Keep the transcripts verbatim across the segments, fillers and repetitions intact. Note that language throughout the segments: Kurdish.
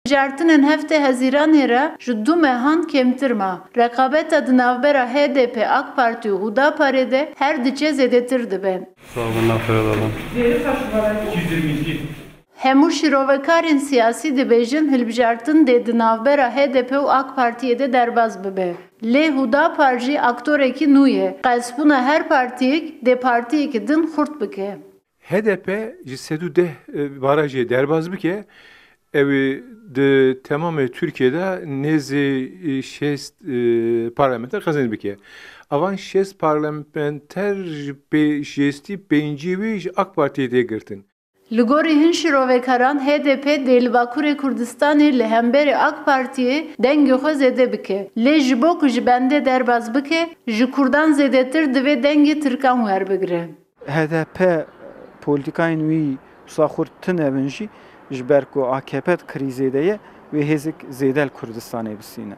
Hilbijartinên heftê Hezîranê re ji du mehan kêmtir ma. Reqabeta di navbera H D P, AK Partî û Hudaparê de her diçe zêdetir dibe. Sağ olun, lafı alalım. Hemû şîrovekarên siyasî dibêjin hilbijartin dê di navbera H D P û AK Partiyê de derbas bibe. Lê Hudapar jî aktorekî nû ye. Qelsbûna her partiyek dê partiyekî din xurt bike. H D P ji sed û deh, e, barajê derbas bike, ew ê di temamê Tirkiyê de nêzî, e, şêst, e, parlamenter qezenc bike. Avan şêst parlamenter ji pê-, şêstî pêncî wî ji AK Partiyê tê girtin. Li gorî hin şîrovekaran, H D P dê li Bakurê Kurdistanê li hemberî AK Partiyê dengê xwe zêde bike. Lê ji bo ku ji bendê derbas bike, ji Kurdan zêdetir divê dengê Tirkan werbigire. H D P polîtîkayên wî wisa xurt tune bin jî, ji ber ku A K P di krîzê de ye, wê hêzik zêde li Kurdistanê bistîne.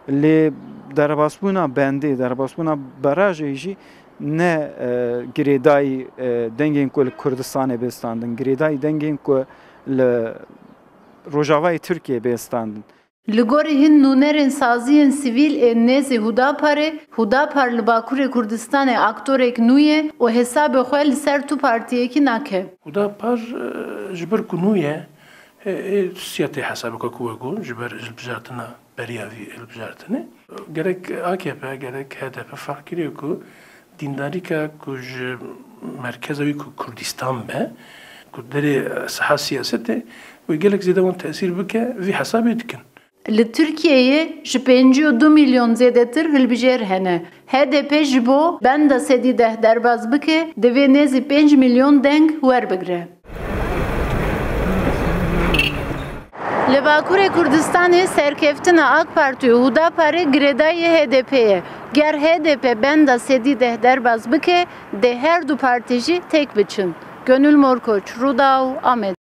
Lê derbasbûna bendê, derbasbûna barajê jî ne, e, girêdayî, e, dengên ku li Kurdistanê bê standin, girêdayî dengên ku li Rojavayê Tirkiyê bê standin. Li gorî hin nûnerên saziyên sivîl ên nêzî Hudaparê, Hudapar li Bakurê Kurdistanê aktorek nû ye û hesabê xwe li ser tu partiyekî nake. Hudapar, e, ji ber ku nû ye, e, e, siyaseta hesabê xwe ku wego ji ber hilbijartina beriya vî hilbijartinê. Gerek A K P, gerek H D P ferq kiriye ku dîndarîka ku ji merkeza wî ku Kurdistan be, ku derê saha siyasetê, wê gelek zêde wan tesîr bike, vî hesabê dikin. Li Tirkiyeyê ji pêncî û du milyon zêdetir hilbijêr hene. H D P ji bo benda sedî deh derbas bike, divê nêzî pênc milyon deng werbigire. Li Bakurê Kurdistanê serkeftina AK Partî û Hudaparê girêdayî H D P ye. Ger H D P benda sedî deh derbas bike, dê her du partî jî têk biçin. Gönül Morkoç, Rûdaw, Amed.